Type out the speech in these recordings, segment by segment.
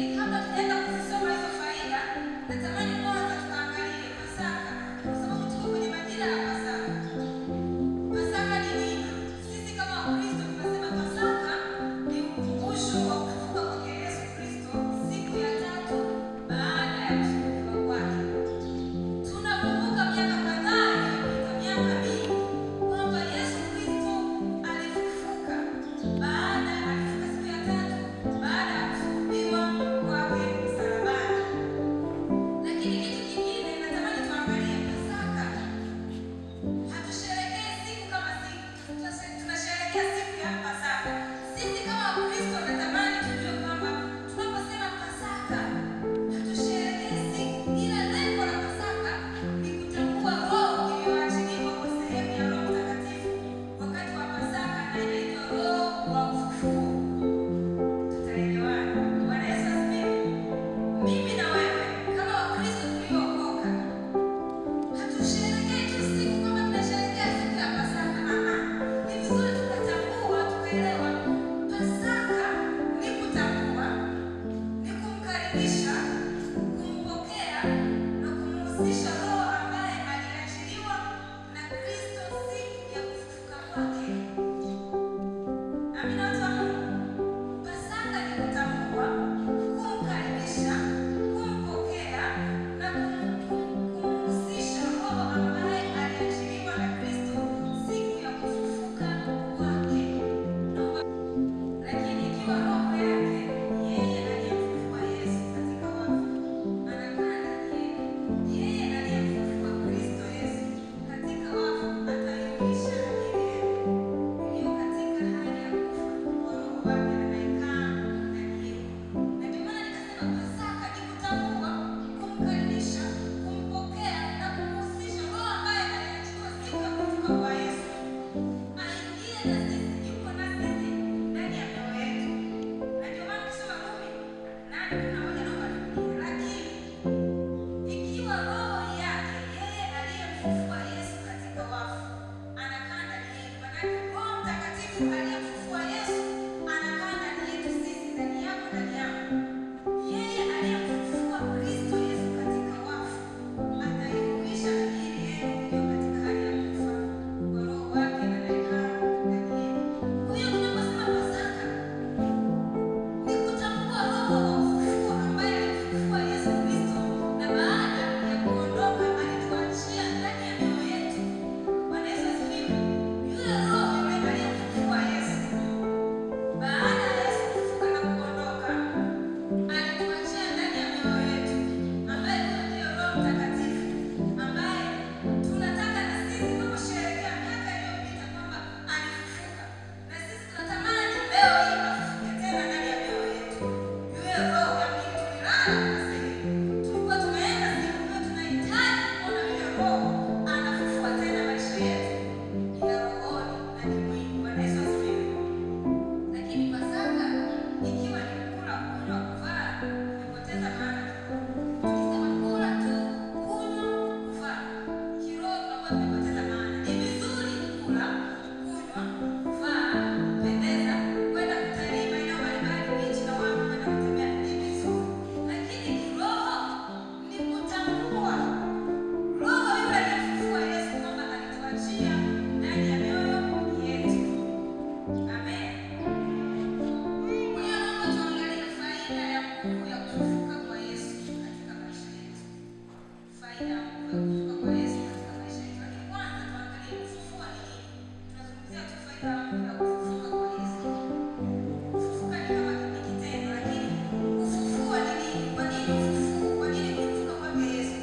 Lakini kabla tujaenda kuzisoma hizo faida, natamani kwanza tukaangalie Pasaka, kwa sababu tuko kwenye majira ya Pasaka. Pasaka ni nini? Sisi kama Wakristo tunasema Pasaka ni ukumbusho wa kufufuka kwake Yesu Kristo siku ya tatu baada ya kusulubiwa kwake. Tunakumbuka miaka kadhaa iliyopita, miaka mingi, kwamba Yesu Kristo alifufuka baada alifufuka siku ya tatu baada ya kusulubiwa kwake msalabani. Lakini kitu kingine natamani tuangalie Pasaka. Hatusherehekei siku kama siku, tunasherehekea siku ya Pasaka. Sisi kama Wakristo natamani tujue kwamba tunaposema Pasaka hatusherehekei siku, ila lengo la Pasaka ni kutambua roho iliyoachiliwa kwa sehemu ya Roho Mtakatifu wakati wa Pasaka, na inaitwa roho wa ufufuo. Tutaelewana. Bwana Yesu asifiwe. Mimi na wewe kama Wakristo tuliookoka hatusherehekei tu siku kama tunasherehekea siku ya Pasaka. Ni vizuri tukatambua, tukaelewa Pasaka ni kutambua, ni kumkaribisha, kumpokea na kumhusisha Roho ambaye aliachiliwa na Kristo siku ya kufufuka kwake. Amina, watu wa Mungu. Pasaka ni kutambua, kumkaribisha, kumpokea na kumhusisha Roho ambaye aliachiliwa na Kristo siku ya kufufuka kwake. Lakini ikiwa roho yake yeye aliyemfufua Yesu katika wafu anakaa ndani yenu, yeye aliyemfufua Kristo Yesu katika wafu ataihuisha na miili yenu iliyo katika hali ya kufa kwa Roho wake anayekaa ndani yenu. Na ndio maana nikasema Pasaka ni kutambua, kumkaribisha, kumpokea na kumhusisha Roho ambaye aliachiliwa siku ya kufufuka kwa Yesu aingie na sisi, yuko na sisi ndani ya mioyo yetu. Na ndio maana ukisoma Rumi 8:11 naomba nirudie. Lakini ikiwa roho yake yeye aliyemfufua Yesu katika wafu anakaa ndani yenu, maanake Roho Mtakatifu aliyemfufua Yesu anakaa ndani yetu sisi, ndani yako, ndani yangu. Yeye aliyemfufua Kristo Yesu katika wafu ataihuisha na miili yenu iliyo katika hali ya kufa kwa Roho wake anayekaa ndani yenu. Kwa hiyo tunaposema Pasaka ni kutambua roho wa ufufuo ambaye alimfufua Yesu Kristo, na baada ya kuondoka alituachia ndani ya mioyo yetu. Bwana Yesu asifiwe. Yule roho yule aliyemfufua Yesu, baada ya Yesu kufufuka na kuondoka, alituachia ndani ya mioyo yetu, ambaye huyo ndiyo Roho Mtakatifu, ambaye tunataka na sisi tunaposherehekea miaka iliyopita kwamba alifufuka, na sisi tunatamani leo hii afufuke tena ndani ya mioyo yetu. Yule roho yamkini tulilala kuna sehemu, tulikuwa tumeenda sehemu, kwa hiyo tunahitaji kuona yule roho anafufua tena maisha yetu ya rohoni na kimwili. Bwana Yesu asifiwe. Lakini Pasaka ikiwa ni kula, kunywa, kuvaa, imepoteza maana kiroho. Tukisema kula tu, kunywa, kuvaa, kiroho tunakuwa tumepoteza maana. Ni vizuri kula, kunywa, kuvaa, kupendeza, kwenda kutalii maeneo mbalimbali, beach na wapi, kwenda kutembea, ni vizuri. Lakini kiroho ni kutambua roho yule aliyemfufua Yesu kwamba alituachia ndani ya mioyo yetu. Amen. Kwa hiyo naomba tuangalie faida ya nguvu ya kufufuka kwa Yesu katika maisha yetu. Faida ya nguvu ya kufufuka kwa Yesu katika maisha yetu. Lakini kwanza tuangalie kufufua ni nini. Tunazungumzia tu faida ya nguvu ya kufufuka kwa Yesu. Kufufuka ni kama ni kitendo, lakini kufufua ni nini? Kwa nini ufufuo? Kwa nini kufufuka kwake Yesu?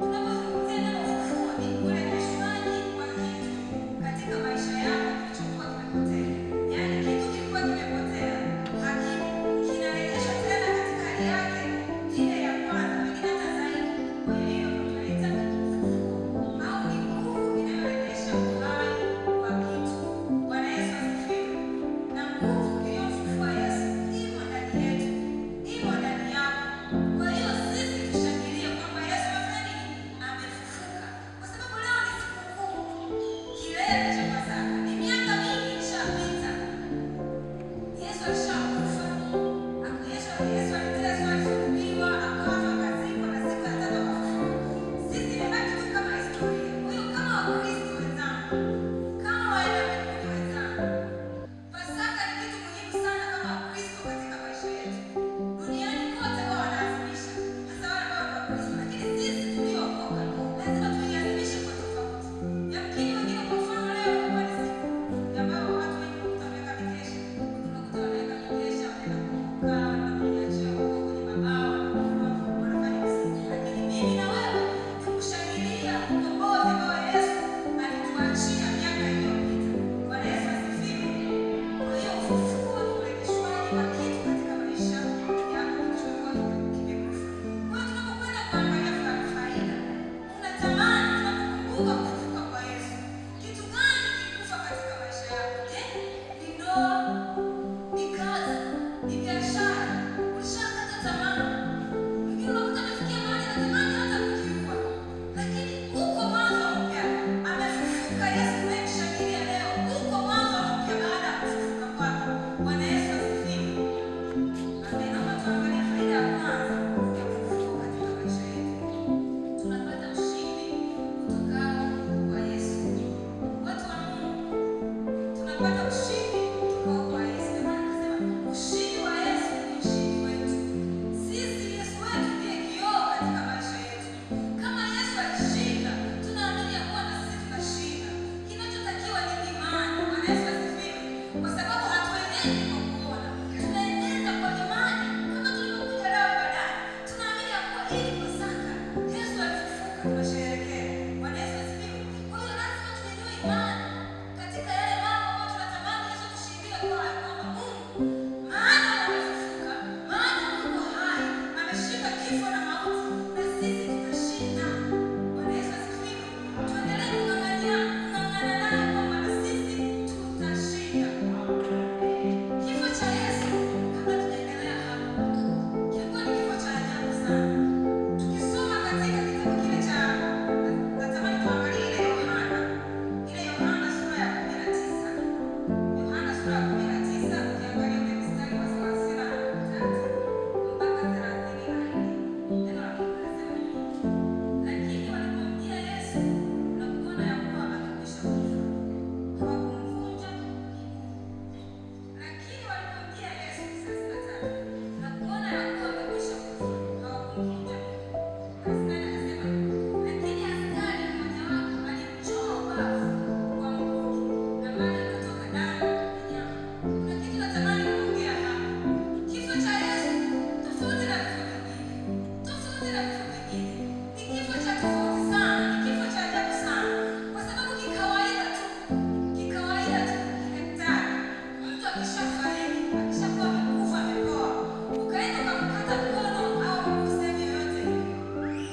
Tunapozungumzia neno ufufuo ni urejeshwaji wa kitu katika maisha yako kilichokuwa kimepotea. Yaani kitu kilikuwa kimepotea, hakipo, kinarejeshwa tena katika hali yake hii ni Pasaka. Yesu alifufuka, tunasherehekea. Bwana Yesu asifiwe. Kwa hiyo lazima tunyanyue imani katika yale mambo ambayo tunatamani Yesu tushindie kwayo, kwamba Mungu maana amefufuka, maana Mungu hai, ameshinda kifo na mauti, na sisi tutashinda. Bwana Yesu asifiwe. Tuendelee kung'ang'ana naye kwamba na sisi tutashinda. Kifo cha Yesu, kabla tujaendelea hapo, kilikuwa ni kifo cha ajabu sana. Tukisoma katika kitabu kile cha, natamani tuangalie ile Yohana sura ya 19. Yohana sura ya 19, ukiangalia ule mstari wa 33 mpaka 34. Neno la Mungu linasema hivi: lakini walipomjia Yesu na kuona ya kuwa amekwisha kufa, hawakumvunja miguu. Lakini walipomjia Yesu, 33, na kuona ya kuwa amekwisha kufa, hawakumvunja miguu. 34 anasema, lakini askari mmojawapo alimchoma ubavu kwa mkuki, na mara ikatoka damu na nyama. Kuna kitu natamani kuongea hapa. Kifo cha Yesu tofauti na vifo vingine, tofauti na vifo vingine, ni kifo cha tofauti sana, ni kifo cha ajabu sana, kwa sababu kikawaida tu, kidaktari, mtu akishafariki, akishakuwa amekufa, amepoa, ukaenda ukamkata mkono au mguu sehemu yoyote ile,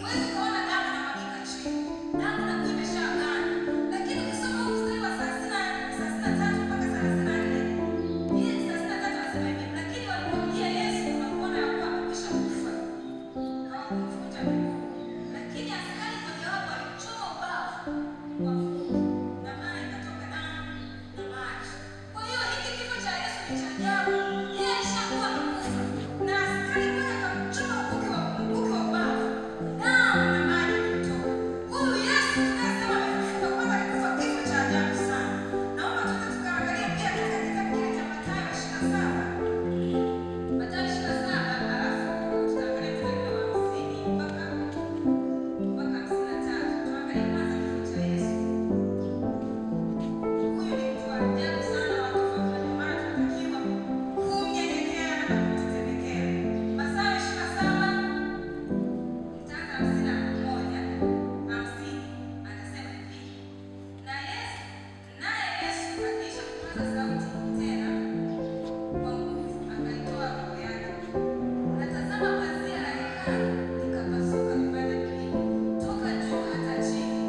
huwezi ukaona damu inamwagika chini, damu inakuwa imeshaganda. Lakini ukisoma huu mstari wa 33 mpaka 34, hii 33 anasema hivi: lakini walipomjia Yesu na kuona ya kuwa amekwisha kufa, hawakumvunja miguu. Lakini askari mmojawapo alimchoma ubavu kwa mkuki, na mara ikatoka damu na maji. Kwa hiyo hiki kifo cha Yesu ni cha ajabu. Yeye alishakuwa amekufa, na askari mmoja akamchoma mkuki wa ubavu, damu na maji vilitoka. Huyu Yesu tunayesema amefufuka, kwanza alikufa kifo cha ajabu sana. Naomba tuende tukaangalia pia katika kitabu kile cha Mathayo 27. Mathayo 27, alafu tutaangalia mstari wa 50 mpaka 53. Tuangalie kwanza kifo cha Yesu. Huyu ni mtu wa ajabu sana, wa tofauti, na ndio maana tunatakiwa kumnyenyekea na kumtetemekea. Mathayo 27 nitaanza 51, 50, anasema hivi: naye Yesu akiisha kupaza sauti tena kwa nguvu, akaitoa roho yake. Na tazama, pazia la hekalu likapasuka vipande viwili, toka juu hata chini.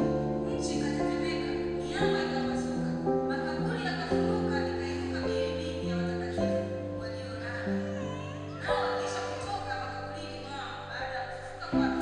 Nchi ikatetemeka, miamba ikapasuka, makaburi yakafunuka, ikainuka miili mingi ya watakatifu waliolala. Nao wakiisha kutoka makaburini mwao baada ya kufufuka kwake,